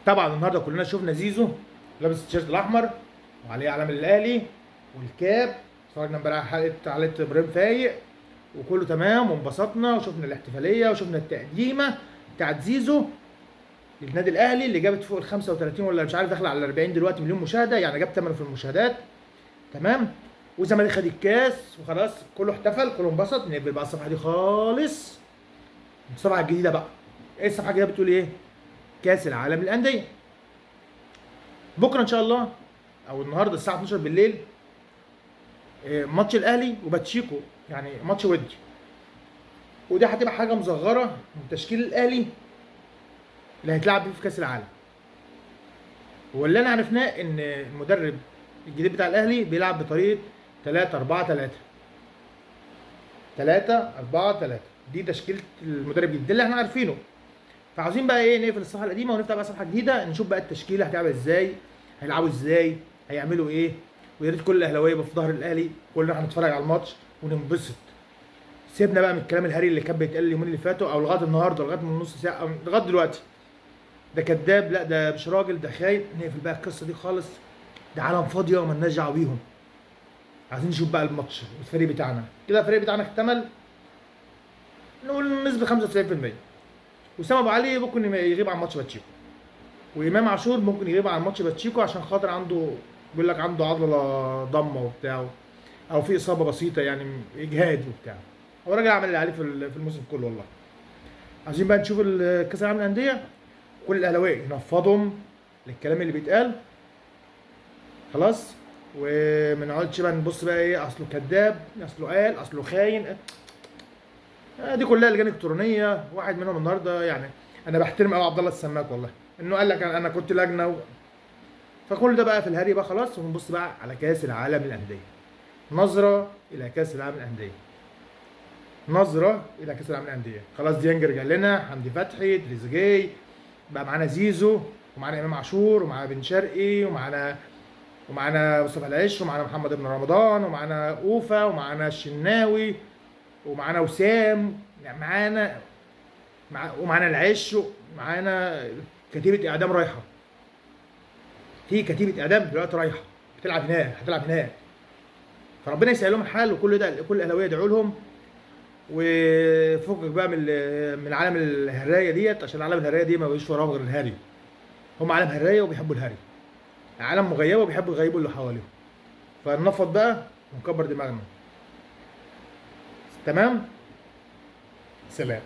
طبعا النهارده كلنا شفنا زيزو لابس التيشيرت الاحمر وعليه علم الاهلي والكاب. اتفرجنا امبارح على حلقة ابراهيم فايق وكله تمام، وانبسطنا وشفنا الاحتفالية وشفنا التقديمه بتاعت زيزو للنادي الاهلي اللي جابت فوق ال 35 ولا مش عارف داخله على 40 دلوقتي مليون مشاهده، يعني جاب ثمنه في المشاهدات. تمام. والزمالك خد الكاس وخلاص، كله احتفل كله انبسط. نقفل بقى الصفحة دي خالص. الصفحة الجديدة بقى ايه؟ الصفحة الجديدة بتقول ايه؟ كاس العالم للاندية بكره ان شاء الله، او النهارده الساعة 12 بالليل، ماتش الاهلي وباتشيكو، يعني ماتش ودي، ودي هتبقى حاجة مصغرة من تشكيل الاهلي اللي هيتلعب بيه في كاس العالم. واللي انا عرفناه ان المدرب الجديد بتاع الاهلي بيلعب بطريقة 3 4 3 3 4 3، دي تشكيله المدرب الجديد اللي احنا عارفينه. فعاوزين بقى ايه؟ نقفل الصفحة القديمة ونفتح بقى صفحة جديدة، نشوف بقى التشكيلة هتعمل ازاي، هيلعبوا ازاي، هيعملوا ايه. ويا ريت كل الاهلاوية يبقوا في ظهر الاهلي، كلنا هنتفرج على الماتش وننبسط. سيبنا بقى من الكلام الهري اللي كان بيتقال اليومين اللي فاتوا، او لغاية النهارده، لغاية من نص ساعة، أو لغاية دلوقتي، ده كذاب، لا ده مش راجل، ده خاين. نقفل بقى القصة دي خالص، ده عالم فاضية ومالناش دعوه بيهم. عايزين نشوف بقى الماتش والفريق بتاعنا كده. الفريق بتاعنا اكتمل نقول نسبه 95%. وسام ابو علي ممكن يغيب عن ماتش باتشيكو، وامام عاشور ممكن يغيب عن ماتش باتشيكو عشان خاطر عنده، بيقول لك عنده عضلة ضمه وبتاع، او في اصابه بسيطة يعني اجهاد وبتاع. هو الراجل عمل اللي عليه في الموسم كله والله. عايزين بقى نشوف كاس العالم للاندية، كل الاهلاوية ينفضهم للكلام اللي بيتقال خلاص، وما نقعدش بقى نبص بقى ايه اصله كذاب، اصله قال، اصله خاين. دي كلها لجان الكترونية. واحد منهم النهارده، يعني انا بحترم قوي عبد الله السماك والله، انه قال لك انا كنت لجنة فكل ده بقى في الهري بقى خلاص. ونبص بقى على كاس العالم للاندية، نظره الى كاس العالم للاندية، نظره الى كاس العالم للاندية. خلاص ديانج رجع لنا، حمدي فتحي، تريزيجيه، بقى معانا زيزو، ومعانا امام عاشور، ومعانا بن شرقي، ومعانا مصطفى العش، ومعانا محمد بن رمضان، ومعانا اوفا، ومعانا الشناوي، ومعانا وسام، يعني معانا ومعانا العش، ومعانا كتيبة اعدام رايحة. في كتيبة اعدام دلوقتي رايحة بتلعب هناك، هتلعب هناك. فربنا يسهل لهم الحال، وكل ده كل الاهلاوية يدعوا لهم. وفكك بقى من عالم الهرايه ديت، عشان عالم الهرايه دي ما بيجيش وراهم غير الهري. هم عالم هرايه وبيحبوا الهري، عالم مغيبه وبيحبوا يغيبوا اللي حواليهم. فننفض بقى ونكبر دماغنا. تمام؟ سلام.